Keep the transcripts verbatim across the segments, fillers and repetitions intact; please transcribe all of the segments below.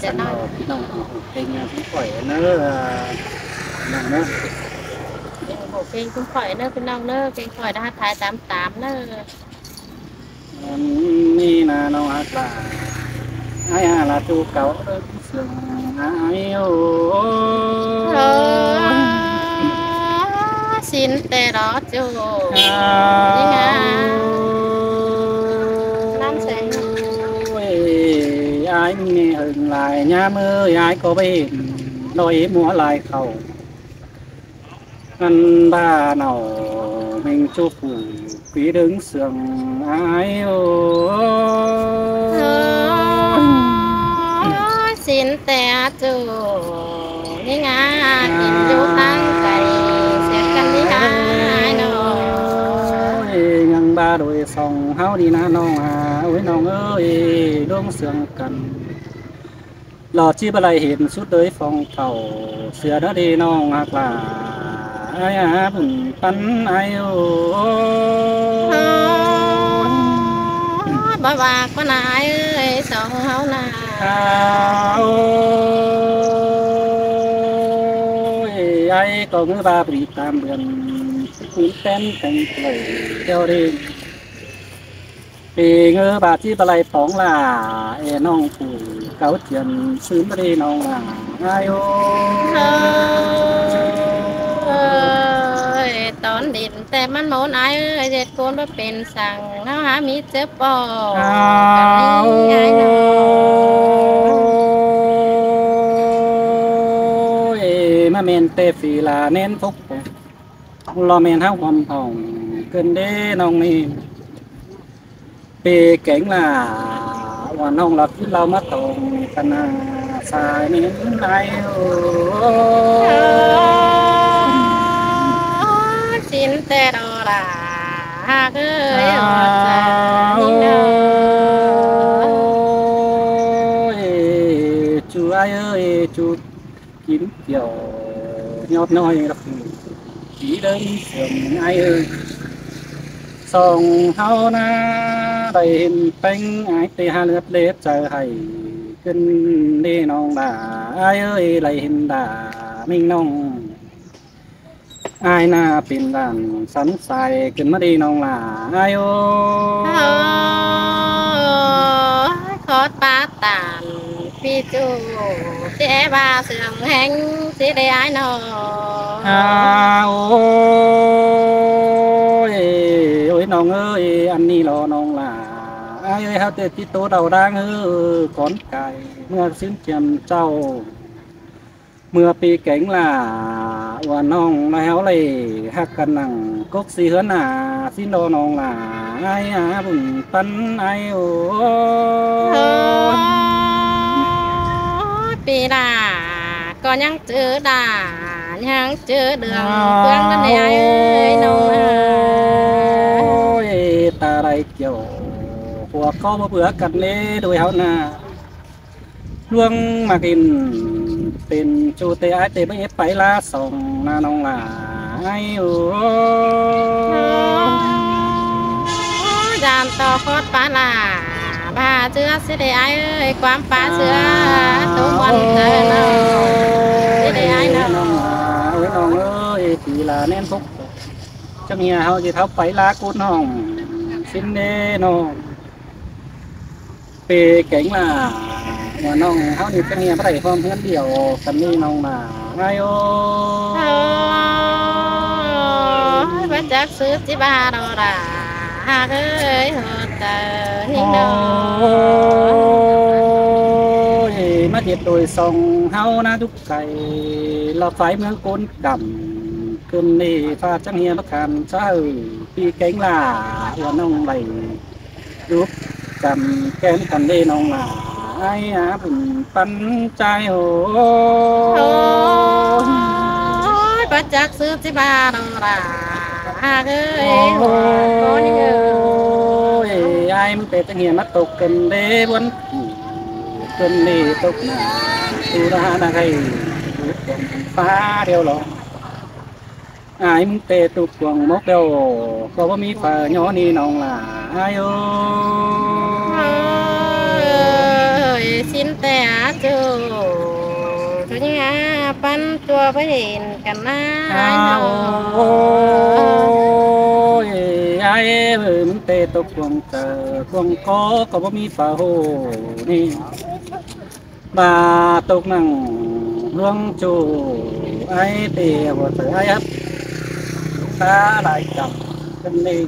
Chăn nau ꞌpi ꞌnọng ꞌhụ ꞌkênh ꞌpi khỏi ꞌnớ, ꞌpi ꞌnọng ꞌnớ. Pi ꞌnọng ꞌhụ ꞌkênh ꞌpi khỏi ꞌnớ, ꞌpi ꞌnọng ꞌnớ, ꞌkênh khỏi ꞌnớ, thái tăm tăm ꞌnớ. ꞌNị ꞌna ꞌnọng ꞌhặc ꞌlạ, ai a ꞌla ꞌchu cáu ꞌlới sương ai ô. Sín ꞌtẹ lo ꞌchu. ꞌNị ꞌna. ꞌNặn seng. Ôi, ai ꞌmí hơng lai ꞌnhám ơi, ai ꞌcọ báu hên ꞌlới ꞌmứa lai khảu. ꞌNặn ꞌva ꞌnọ ꞌmếng ꞌchu phủ ꞌpi ꞌlới sương ai ô. Ôi, sín ꞌtẹ ꞌchu. ꞌNị ꞌna, kin dú ꞌtáng cai, sia căn ꞌnị ꞌna ai ꞌnọ. Ôi, ꞌnhắng ꞌva đôi song ꞌháu ꞌnị ꞌna ꞌnọng a, ôi ꞌnọng ơi, ꞌlới sương căn. Lo ꞌchí báu đảy hên sút đới phong khảu, sia ꞌnớ đi ꞌnọng ꞌhặc ꞌlạ, ai a bun păn ai ô. Ôi, báu ꞌva ꞌcọ ꞌna ai ơi, song ꞌháu ꞌna. Ôi, ai ꞌcọ ꞌngớ ꞌva bri tam bươn, ꞌcốn ꞌtén teng ꞌlới theo đi. Pê ꞌngớ ꞌva ꞌchí báu đảy tỏng ꞌla, ê ꞌnọng phủ cáu chiên sứn ꞌmá đi ꞌnọng ꞌla, ai ô. Ôi, tỏn đin ꞌtẹ ꞌmắn mốn ai ơi, ꞌdệt ꞌcốn báu pên săng, ꞌháu hák ꞌmí chếp ꞌpo. Căn ꞌnị ai ꞌnọ. Ôi, ꞌmá ꞌmen ꞌtẹ phi la ꞌnén phốc lo ꞌmen ꞌháu ꞌhuôm hỏng ꞌcứn đé ꞌnọng ꞌnị. Pê kéng ꞌla, ꞌva ꞌnọng ꞌlạ ꞌkít ꞌlau ꞌmá tông căn ꞌna sai ꞌnị ai ô. Ôi, sín ꞌtẹ lo ꞌla, ꞌhặc ơi, ôi chao, ꞌnị ꞌna. Ôi, ꞌchu ai ơi, ꞌchu kin kiẻo nhót ꞌnọi ꞌlạ ꞌpi ꞌlới sương ai ơi. Song ꞌháu ꞌna đảy hên ꞌpéng ai ꞌtẹ ha ꞌlượt lết chaư hảy ꞌcứn đé ꞌnọng ꞌla, ai ơi, đảy hên đa ꞌmính ꞌnọng. Ai ꞌna pên đan sắn sai ꞌcứn ꞌmá đi ꞌnọng ꞌla, ai ô. Ôi, khót pá tản ꞌpi ꞌchu, ꞌchí ꞌva sương ꞌhéng ꞌchí đé ai ꞌnọ. À, ôi, ôi ꞌnọng ơi, ăn ꞌnị lo ꞌnọng ꞌla. Ai ơi, ꞌháu ꞌtẹ ꞌchí ꞌtố đau đang ư, cón cai ꞌmưa sín chiêm ꞌchạu. ꞌMưa ꞌpi kéng ꞌla, ꞌva ꞌnọng ꞌnọi ꞌháu đảy ꞌhặc căn nẳng cốc sí ꞌhướn ꞌna, sín lo ꞌnọng ꞌla, ai a bun păn ai ô. Ôi, ꞌpi ꞌla, ꞌcọ ꞌnhắng chứ đa, ꞌnhắng chứ đường, ꞌpứng ꞌnặn đé ai ơi, ꞌnọng ꞌna. Ôi, ta đảy kiẻo, khua ꞌcọ báu bưa căn đé đôi ꞌháu ꞌna. ꞌLuống ꞌmặc in pên ꞌchu ꞌtẹ ai ꞌtẹ báu ép pay ꞌla song ꞌna ꞌnọng ꞌla ai ô. Dam ꞌto khót pá ꞌla, ꞌva ꞌchưa ꞌsứ đé ai ơi, ꞌquám pá ꞌchưa, ꞌtố ꞌmuôn chaư ꞌnọ, ꞌsứ đé ai ꞌnọ. Ôi ꞌnọng ơi, ꞌpi ꞌla ꞌnén phốc. Chắc ꞌnhia ꞌháu ꞌchí tháo pay ꞌla ꞌcốn hỏng sín đé ꞌnọng. Pê kéng ꞌla, ꞌva ꞌnọng ꞌháu ꞌnị chắc ꞌnhia báu đảy ꞌhuôm ꞌhướn điêu căn ꞌnị ꞌnọng ꞌla ai ô. Ôi, báu chắc ꞌsứ ꞌchí ꞌva lo ꞌla, ꞌhặc ơi, ꞌhọt chaư ꞌnị ꞌnọng. Ôi, ꞌmá ꞌdệt đôi song ꞌháu ꞌna đúc cai, ꞌlạ phái ꞌmướng ꞌcốn căm ꞌcứn ꞌnị, ꞌphạ chắc ꞌnhia báu khăn chaư, ꞌpi kéng ꞌla, ꞌva ꞌnọng đảy đúc căm kén căn đé ꞌnọng ꞌla, ai a bun păn chaư ô. Ôi, báu chắc ꞌsứ ꞌchí ꞌva lo ꞌla, ꞌhặc ơi, ꞌhọt ꞌcốn ꞌnị ơi. Ai ꞌmướng ꞌtẹ chắc ꞌnhia ꞌmá tốc căn đé ꞌmuôn, căn đé tốc ꞌna, tu đa ꞌna khay, tu căn pá điêu lo. Ai ꞌmướng ꞌtẹ tu cuông mốc điêu, ꞌcọ báu ꞌmí pha ꞌnhó ꞌnị ꞌnọng ꞌla ai ô. Ôi, ꞌSịn ꞌtẹ ꞌchu, ꞌchu ꞌnhá ꞌpắn ꞌchua báu hên căn ꞌná. À, ôi, ai ơi, ꞌmứng ꞌtẹ ꞌtộc cuông chaư, cuông ꞌcọ ꞌcọ báu ꞌmí pha ꞌhụ ꞌnị. ꞌVa ꞌtộc nẳng ꞌluống ꞌchu, ai ꞌtẹ ꞌhụ chaư ai hắp ta lai chăm ꞌcắn ꞌnị.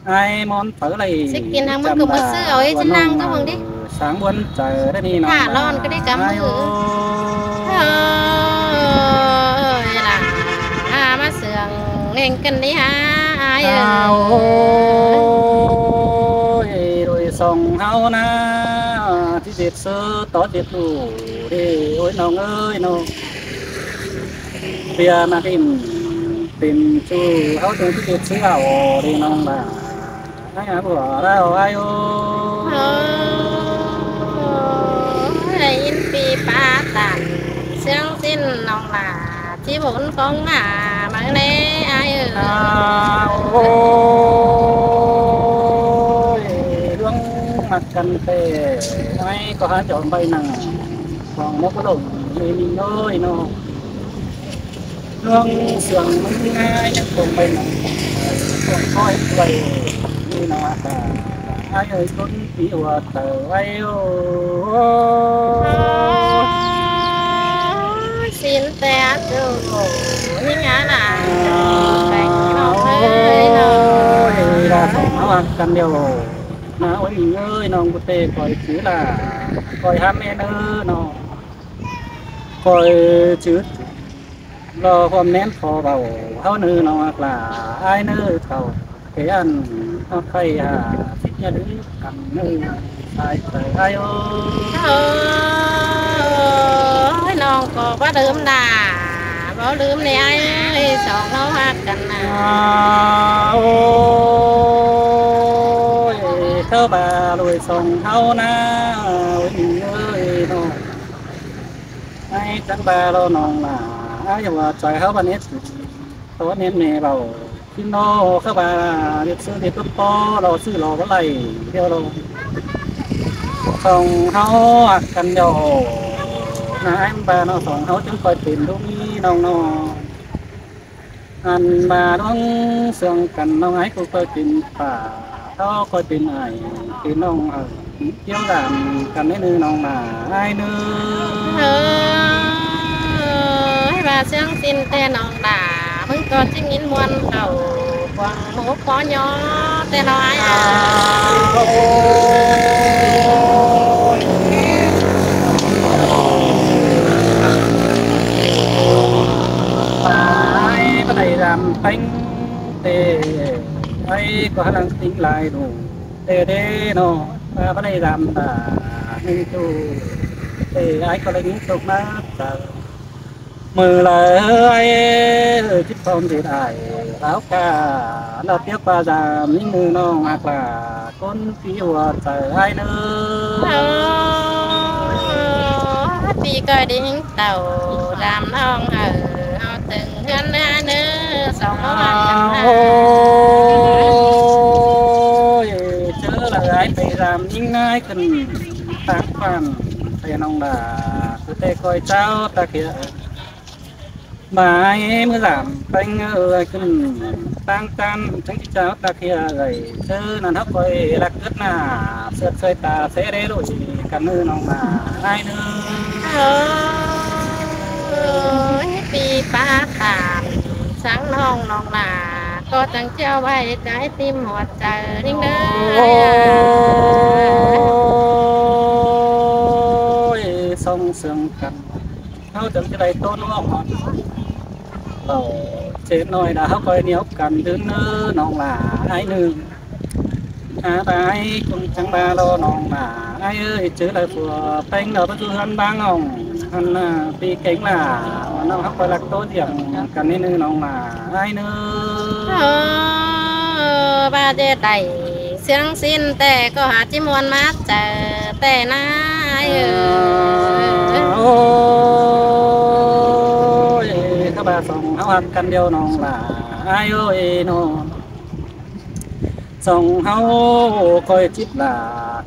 Ai ꞌmón phaư lai ꞌchí kin hăng ꞌmắn ꞌcọ ꞌmá ꞌsứ au ꞌchí ꞌnăng ꞌcọ ꞌmướng đi. Sáng ꞌmuôn chaư đé ꞌnị ꞌnọng. Hả, lon ꞌcọ đi cắm ai ư. Ôi, là, à, ꞌmá sương ꞌneng ꞌcắn đi hả, ai ơi. À, ôi, đuổi song ꞌháu ꞌná, ꞌchí ꞌdệt ꞌsớ tó ꞌdệt ꞌlụk đi, ôi ꞌnọng ơi ꞌnọng. ꞌViạk ꞌnặn ꞌnị, ꞌpứng ꞌchu ꞌháu ꞌchí ꞌdệt ꞌsớ au đi ꞌnọng lả. Ai hả, báu đảy ai ơi. Ôi, đảy ꞌnhính ꞌpi ꞌpá tản sương ꞌsịn ꞌnọng lả, ꞌchí bôn cong ꞌmá ꞌmướng ꞌnê ai ơi. À, ôi, ꞌluống ꞌmặc căn ꞌtẹ, ai ꞌcọ hả chom ꞌvạy nẳng cuông ꞌmá ꞌcọ lông ꞌnị ꞌnị ꞌnọi ꞌnọng. ꞌLuống sương ꞌmướng ꞌnị ai chắng cuông ꞌvạy nẳng cuông ꞌcọ ꞌvạy ꞌnị ꞌnọng. À, ai ơi, ꞌcốn pí ꞌhua chaư ai ơi. Ôi, ꞌsịn ꞌtẹ ꞌchu, ꞌnhính hả nả. À, ôi, là song ꞌháu ꞌhặc căn điêu. Nả ôi ꞌnị ơi, ꞌnọng ꞌcọ ꞌtẹ ꞌcoi chứ lả, ꞌcoi hẳn ꞌnị ꞌnớ ꞌnọng. ꞌCoi chứ lo ꞌhuôm ꞌnén ꞌpo báu ꞌháu ꞌnớ ꞌnọng lả, ai ꞌnớ cảu. Kẻ ăn ꞌnọng khay hả, ꞌchí ꞌnhá đé ăn ꞌnớ sai sai ai ơi. Ôi, ꞌnọng ꞌcọ báu đưm đả, báu đưm ꞌnị ai ơi, song ꞌháu ꞌhặc căn nả. À, ôi, ꞌcọ ꞌva đuổi song ꞌháu ꞌná, ôi ꞌnị ơi ꞌnọng. Ai chắng ꞌva lo ꞌnọng lả, ai ꞌva chaư ꞌháu ꞌva ꞌnét, tó ꞌnét ꞌme báu. ꞌChí ꞌnọ ꞌcọ ꞌva ꞌdệt ꞌsớ ꞌdệt tút ꞌpó lo ꞌsứ lo báu đảy điêu lo. Song ꞌháu ꞌhặc căn điêu. Nả ai ꞌva ꞌnọng song ꞌháu chắng ꞌcoi pên ꞌlụk ꞌnị ꞌnọng ꞌnọng. Ăn ꞌva ꞌluống sương căn ꞌnọng ai ꞌcọ ꞌcoi pên pả, ꞌháu ꞌcoi pên ải, pên ꞌnọng hảư, kiêu đản căn ꞌnị ꞌnớ ꞌnọng lả, ai ꞌnớ. Ơ, ꞌva sương ꞌsịn ꞌtẹ ꞌnọng lả, ꞌmứng ꞌcọ ꞌchí ꞌnghín ꞌmuôn khảu, cuông mú ꞌpó ꞌnhó ꞌtẹ ꞌnọng ai à. Ai báu đảy dam ꞌpéng ꞌtẹ, ai ꞌcọ hả lăng ꞌtếng lai đu ꞌtẹ đé ꞌnọng. Ai báu đảy dam đả ꞌnưng ꞌchu ꞌtẹ, ai ꞌcọ đảy ꞌnhính ꞌtộc ꞌmá chaư. ꞌMự lai ai ꞌchí phom ꞌdệt ải, láo ca, láo piếc ꞌva dam ꞌnưng ꞌnọng ꞌhặc lả, ꞌcốn pí ꞌhua chaư ai ꞌnớ. Ơ, ꞌpi ꞌcoi đi ꞌhính tảu, dam ꞌnọng hảư ꞌháu tưng ꞌhướn ꞌnớ ai ꞌnớ, song ꞌháu ꞌhặc căn nả. Ôi, ꞌchớ lai ai pay dam ꞌnhính ꞌnái căn ꞌtáng ꞌquám ꞌtẹ ꞌnọng lả, ꞌcứ ꞌtẹ ꞌcoi chảu ꞌtặc hia. ꞌMá ai ꞌmứ dam ꞌpéng ơi, ai căn ꞌtáng ꞌtáng chắng ꞌchí chảu ꞌtặc hia ơi. ꞌChớ ꞌnặn ꞌháu ꞌcoi ꞌlặc cớt nả, sượt ꞌsơi ta sé đé ꞌlụk căn ꞌnớ ꞌnọng lả, ai ꞌnớ. Ôi, ꞌpi ꞌpá tản sương ꞌnọng ꞌnọng lả, ꞌcọ chắng ꞌchưa ꞌvạy ꞌchái ꞌtím ꞌhua chaư ꞌnưng đé. Ôi, song sương căn ꞌháu chắng ꞌchí đảy ꞌtố ꞌnọng lỏ. Chén ꞌnọi đa ꞌháu ꞌcoi ꞌnéo căn ꞌtứ ꞌnớ ꞌnọng lả, ai ꞌnưng. À, bái ꞌcốn chắng ꞌva lo ꞌnọng lả, ai ơi, ꞌchớ lai phua ꞌpéng lo báu ꞌchu ꞌhướn ꞌváng ꞌnọng, ăn, à, ꞌpi kéng lả, ꞌnọng ꞌháu ꞌcoi ꞌlặc ꞌtố ꞌdiệng căn ꞌnị ꞌnớ ꞌnọng lả, ai ꞌnớ. Ơ, ꞌva ꞌdệt đảy sương ꞌsịn ꞌtẹ ꞌcọ hả ꞌchí ꞌmuôn ꞌmá chaư ꞌtẹ ꞌnớ ai ơi. Ôi, ꞌcọ ꞌva song ꞌháu ꞌhặc căn điêu ꞌnọng lả, ai ơi ꞌnọng. Song ꞌháu ꞌcoi chít lả,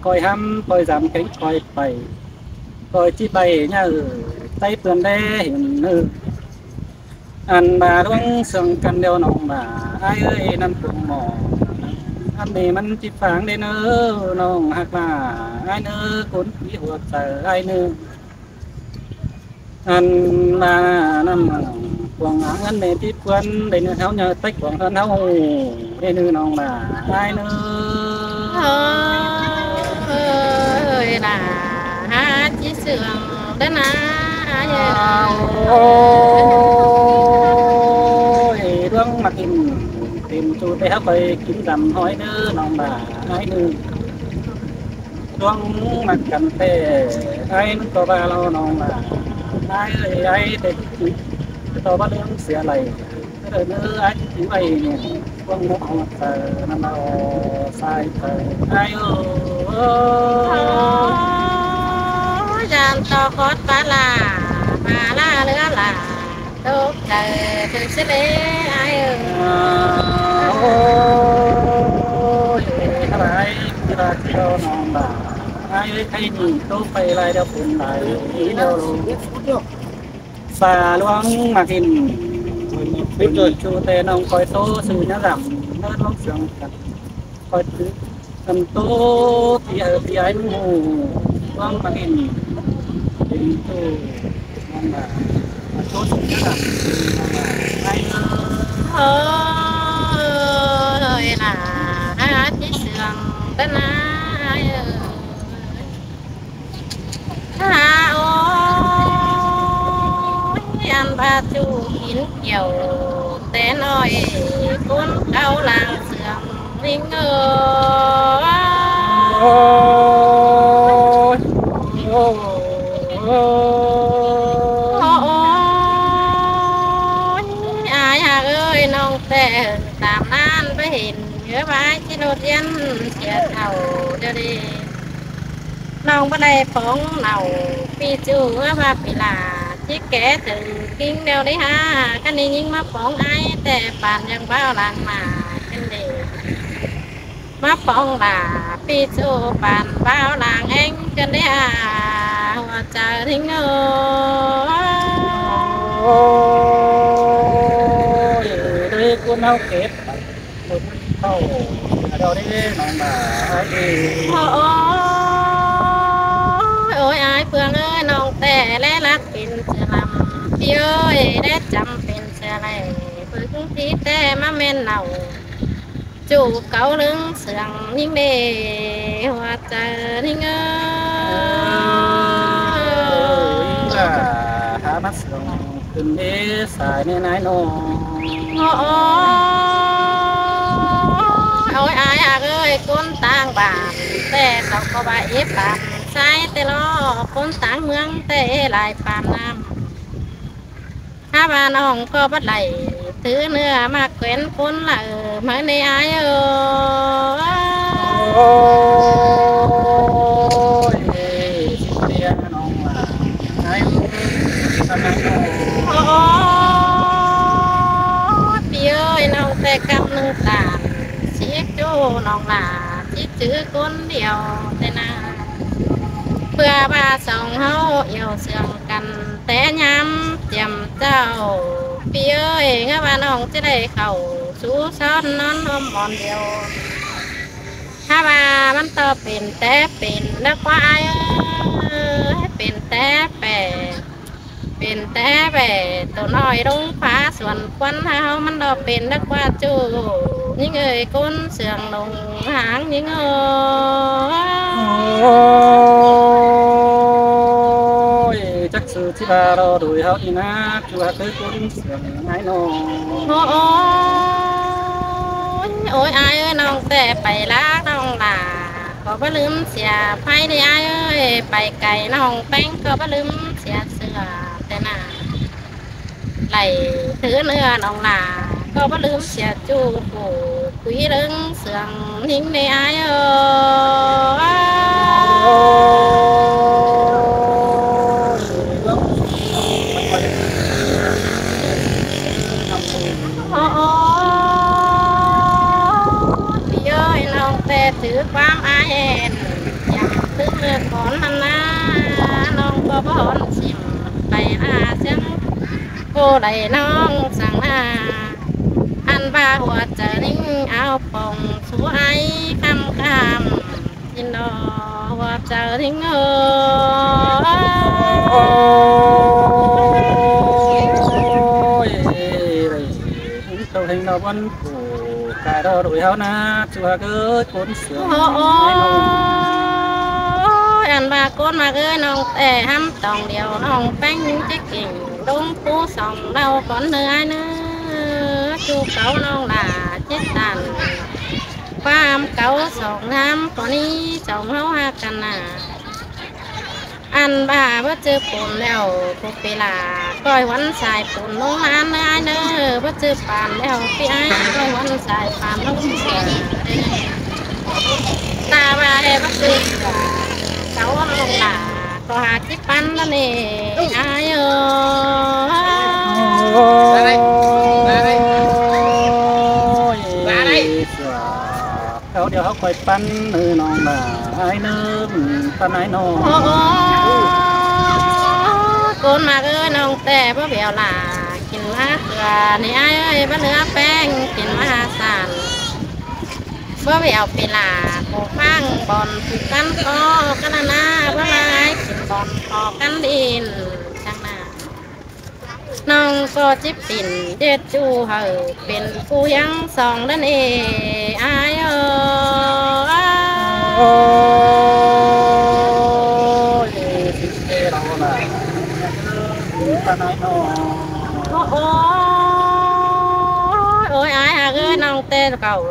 ꞌcoi hăm, ꞌcoi dam kéng ꞌcoi pay. khỏi ꞌchí pay ꞌnhá ꞌtáy ꞌpưôn đé hên ꞌnớ. Ăn ꞌva ꞌluống sương căn điêu ꞌnọng ꞌva ai ơi, ꞌnặn cuông ꞌmo ăn ꞌmí ꞌmắn ꞌchí phang đé ꞌnớ ꞌnọng ꞌhặc ꞌva ai ꞌnớ, ꞌcốn pí hua chaư ai ꞌnớ. Ăn ꞌva ꞌnặn cuông ăn ꞌmí ꞌchí ꞌpưôn đé ꞌnớ, ꞌháu ꞌnhá ꞌtáy cuông ꞌhướn ꞌháu đé ꞌnớ ꞌnọng ꞌva ai ꞌnớ. Ơi, ꞌnạ, hák ꞌchí sương đé ꞌnạ, ai ơi. Ôi, ꞌluống ꞌmặc ꞌhịn, tìm ꞌchu té ꞌháu khỏi kin dăm ꞌhọi ꞌnớ ꞌnọng ꞌva ai ꞌnớ. ꞌLuống ꞌmặc căn té, ai ꞌmắn ꞌcọ ꞌva ꞌlo ꞌnọng ꞌva ai ơi, ai té ꞌchí ꞌto báu ꞌlưm sia đảy. Ơ, ꞌnớ ai ꞌchí ꞌchí ꞌvạy ꞌnị, ꞌluống mốc hua chaư ꞌnặn ꞌlo sai chaư ai ơi. Ôi, dán ꞌto khót pá ꞌla, pá ꞌla ꞌlứa ꞌla, tốc chaư thử ꞌsứ đé ai ơi. Ôi, ꞌhặc ꞌva ai, ꞌchí ꞌva ꞌchí ꞌlo ꞌnọng ꞌva ai ơi, khay ꞌnị tốc pay lai điêu phun lai điêu. Sa ꞌluống ꞌmặc ꞌhịn, tìm ꞌchu té ꞌnọng khỏi ꞌtố sư ꞌnhá dăm ꞌnớ ꞌluống sương căn. Khỏi ꞌchí căn ꞌtố pí ơi pí ai ꞌmắn ꞌhụ ꞌluống ꞌmặc ꞌhịn, tìm ꞌchu ꞌnọng ꞌva ꞌtố sư ꞌnhá dăm ꞌnọng ꞌva ai ơi. Ơi, ꞌnạ, hák ꞌchí sương đé ꞌnạ, ai ơi. Hả ôi, ăn ba chu kín kiểu té nói cuốn cáo làng sương linh ơi. Ôi, ôi, ôi, ai hả ơi, ꞌnọng té hưng tam nan bá hên, ꞌngứa bái ꞌchí nốt yên sia thảu điêu đi. ꞌNọng báu đảy póng nảu, ꞌpi ꞌchu ꞌngứa ꞌva ꞌpi ꞌla, ꞌchí ké tửng king điêu đi hả, căn ꞌnị ꞌnhính ꞌmá póng ai té păn dăng báu lăng ꞌmá căn đi. ꞌMá póng ꞌva ꞌpi ꞌchu păn báu lăng ꞌéng căn đi hả, hua chaư thính ơi. Ôi, đuối cuốn áo kép. Ôi, ôi, ôi, ôi, ai Phương ơi, ꞌnọng té ꞌlé lắc pên sia lăm, ꞌpi ơi, ꞌlé chăm pên sia lăm, Phương ꞌchí té ꞌmá ꞌmen nảu. Chu cáu ꞌlứng sương ꞌnhính đê, hua chaư ꞌnhính ơi. Ơ, ꞌí ꞌva hák ꞌmá sương khửn đé sai ꞌnê ꞌnái ꞌnọng. Ôi, ôi, ôi, ôi, ai hák ơi, ꞌcốn ꞌtáng bản té sau ꞌcọ ꞌva ép bản sai té ꞌlo, ꞌcốn ꞌtáng ꞌmướng té lai bản năm. Hák ꞌva ꞌnọng ꞌcọ báu đảy thử ꞌnưa ꞌmá quén ꞌcốn ꞌlạ ꞌmá ꞌnị ai ơi. Ôi, ôi, ꞌnọng ꞌva ai ơi, ꞌpi ơi, ꞌnọng té cắp ꞌnưng tản, ꞌchí ꞌchu ꞌnọng ꞌva ꞌchí chứ ꞌcốn điêu té ꞌnạ. ꞌPưa ꞌva song ꞌháu yau sương căn té ꞌnhám chiêm chảu, ꞌpi ơi, ꞌngá ꞌva ꞌnọng ꞌchí đảy khảu sú són ꞌnón ꞌhôm ꞌmón điêu. Hák ꞌva ꞌmắn ꞌto pên té pên đắc ꞌquá ai ơi, pên té pên, pên té pên, tô ꞌnọi ꞌlống phá suôn ꞌquán ꞌháu ꞌmắn ꞌto pên đắc ꞌquá ꞌchu ꞌnhính ơi, ꞌcốn sương ꞌlống háng ꞌnhính ơi. Ôi, chắc sư ꞌchí ꞌva ꞌlo đuổi ꞌháu đi ꞌnạ, ꞌchu ꞌva ꞌtứ ꞌcốn sương ꞌnái ꞌnọng. Ôi, ôi, ai ơi, ꞌnọng té pay ꞌlạ ꞌnọng ꞌva ꞌcọ báu ꞌlưm sia pháy đi ai ơi, pay cay ꞌnọng ꞌpéng ꞌcọ báu ꞌlưm sia sửa té ꞌnạ. Đảy thử ꞌnưa ꞌnọng ꞌva ꞌcọ báu ꞌlưm sia ꞌchu phủ quí ꞌlứng sương ꞌnhính đê ai ơi. Ôi, ôi, ꞌpi ơi, ꞌnọng té thử ꞌquám ai hên, dăm tứm ꞌmưa cón ꞌnặn ꞌnạ, ꞌnọng ꞌCọ đảy ꞌnọng săng ꞌna, ăn ꞌva ꞌhua chaư ꞌnhính au pông sú ai khăm khăm, ꞌchí ꞌnọ ꞌhua chaư ꞌnhính ơ. Ôi, ꞌcọ ꞌhéng ꞌnọ bón phủ cai ꞌló đuổi ꞌháu ꞌna, ꞌchu ꞌhặc ới ꞌcốn sương. Ôi, ăn ꞌva ꞌcốn ꞌmặc ới ꞌnọng ꞌtẹ ꞌhăm tỏng điêu ꞌnọng ꞌpéng ꞌchí ꞌkính ꞌlống pú sỏng ꞌlẹo cón ꞌnớ ai ꞌnớ. ꞌChu cáu ꞌnọng lả chết tản. ꞌQuám cáu sỏng ꞌhăm cón ꞌnị sỏng ꞌháu ꞌhặc căn ꞌna. Ăn ꞌva báu ꞌchư pôn ꞌlẹo, phủ ꞌpi lả ꞌcoi huốn sai pôn ꞌlống ꞌnán ꞌnớ ai ꞌnớ, báu ꞌchư pản ꞌlẹo ꞌpi ai ꞌcoi huốn sai pản ꞌlống. Ta ꞌva ꞌhế báu ꞌchư cáu ꞌnọng lả, ꞌcọ hák ꞌchí păn ꞌnớ ꞌnị ai ơ. Ôi, cáu điêu ꞌháu ꞌcoi păn ꞌnớ ꞌnọng lả, ai ꞌnớ, păn ai ꞌnọ. Ôi, ꞌcốn ꞌmặc ới ꞌnọng ꞌtẹ báu bẻo lả, kin ꞌmá ꞌtưa ꞌnị ai ới, báu ꞌlứa ꞌpéng kin ꞌmá hák sản. Báu bẻo ꞌpi lả, phủ ꞌphắng bón phủ căn ꞌcọ căn ꞌna ꞌna, báu lai kin bón ꞌcọ căn đin. Săng ꞌna ꞌnọng ꞌcọ ꞌchí pên ꞌdệt ꞌchu hảư pên phủ ꞌhiếng sỏng ꞌnặn ê ai ơ. Ôi, ôi, ôi, ai ꞌhặc ới ꞌnọng ꞌtẹ cảu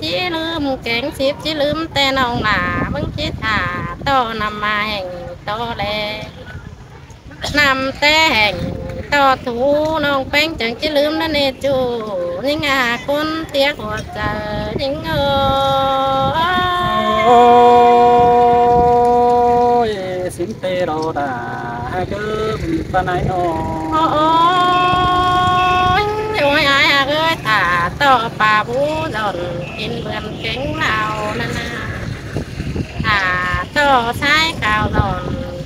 ꞌchí ꞌlứm kéng síp ꞌchí ꞌlứm ꞌtẹ ꞌnọng lả, ꞌmứng ꞌchí thả ꞌto ꞌnặm ꞌmá ꞌhéng ꞌto ꞌlẹ. ꞌNặm ꞌtẹ ꞌhéng ꞌto thu ꞌnọng ꞌpéng chắng ꞌchí ꞌlứm ꞌnặn ê ꞌchu. ꞌNhính a ꞌcốn tiếc ꞌhua chaư ꞌnhính ơ. Ôi, sính ꞌtẹ ꞌló đa ꞌhặc ới, păn ai ꞌnọ. Ôi, ôi, ai ꞌhặc ới, thả ꞌto pả bú dọn kin bươn kéng ꞌlẹo ꞌnặn ꞌna. Thả ꞌto sai khảu dọn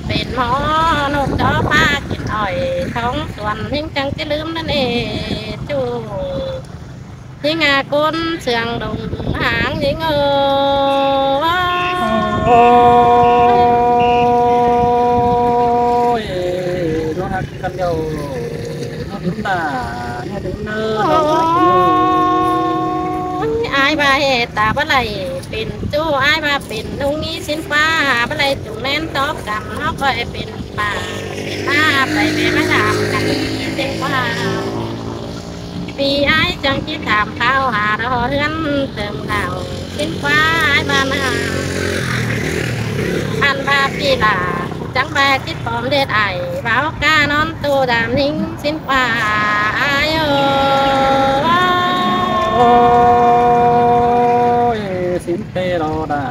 pên ꞌmo ꞌnộc chó ꞌpá kin ỏi thóng suôn, ꞌnhính chắng ꞌchí ꞌlứm ꞌnặn ê ꞌchu. ꞌNhính a ꞌcốn sương đông háng ꞌnhính ơ. Ôi, ꞌnọng ꞌhặc căn ꞌlẹo, ꞌnọng đính đa, ꞌnọng đính ơ. Ôi, ai ꞌva ꞌhế ta báu đảy pên ꞌchu, ai ꞌva pên ꞌnung ꞌnị sính ꞌquá báu đảy, chủng ꞌnén tóp căn ꞌnọ ꞌcoi pên pả pên ꞌmá pay ꞌmé ꞌmá tham căn sính ꞌquá. ꞌPi ai chắng ꞌchí tham khảu hả ꞌló ꞌhướn tơm khảu sính ꞌquá ai ꞌva ꞌna. Ăn ꞌva ꞌpi lả chắng ꞌva ꞌchí pom ꞌdệt ai, ꞌvạu cá ꞌnón ꞌtô đam ꞌnhính sính ꞌquá ai ơ. Ôi, sính ꞌtẹ ꞌló đa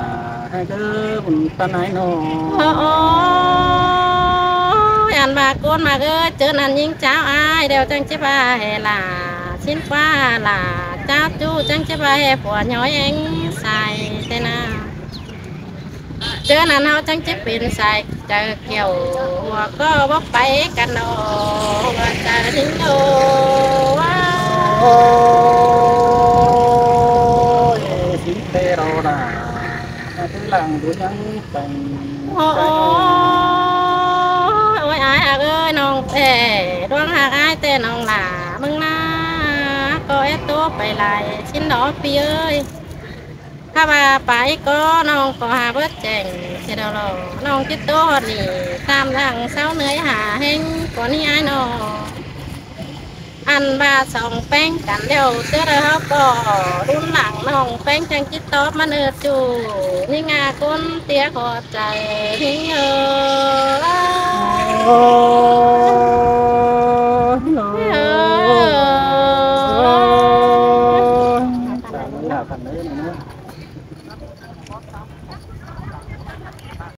ꞌhặc ới, păn ai ꞌnọ. Ôi, ăn ꞌva ꞌcốn ꞌmặc ới, ꞌchớ ꞌnặn ꞌnhính cháo ai ꞌlẹo chắng ꞌchí ꞌva ꞌhế lả sính ꞌquá lả, cháo ꞌchu chắng ꞌchí ꞌva ꞌhế phủ ꞌnhói ꞌhéng sai ꞌtẹ ꞌna. ꞌChớ ꞌnặn ꞌháu chắng ꞌchí pên sai chaư kiẻo, ꞌhua ꞌcọ báu pay căn ꞌnọ, ꞌhua chaư ꞌnhính ơ. Ôi, sính ꞌtẹ ꞌló đa ꞌhặc ới, lăng đu ꞌnhắng pay. Ôi, ôi, ôi, ai ꞌhặc ới, ꞌnọng ꞌtẹ ꞌluống ꞌhặc ai ꞌtẹ ꞌnọng lả ꞌmứng ꞌna, ꞌcọ é ꞌtố pay lai sính ꞌnọ ꞌpi ới. ꞌKhạ ꞌva pay ꞌcọ ꞌnọng ꞌcọ hả báu chẻng sia đaư ꞌló, ꞌnọng ꞌchí ꞌtố ꞌhọt ꞌnị tam lăng sáu ꞌnưới hả ꞌhéng ꞌcọ ꞌnị ai ꞌnọ. Ăn ꞌva sỏng ꞌpéng căn ꞌlẹo ꞌchớ đaư ꞌháu ꞌcọ đun lăng ꞌnọng ꞌpéng chắng ꞌchí tóp ꞌmá ꞌnớ ꞌchu. ꞌNhính a ꞌcốn tiếc ꞌhua chaư ꞌnhính ơ.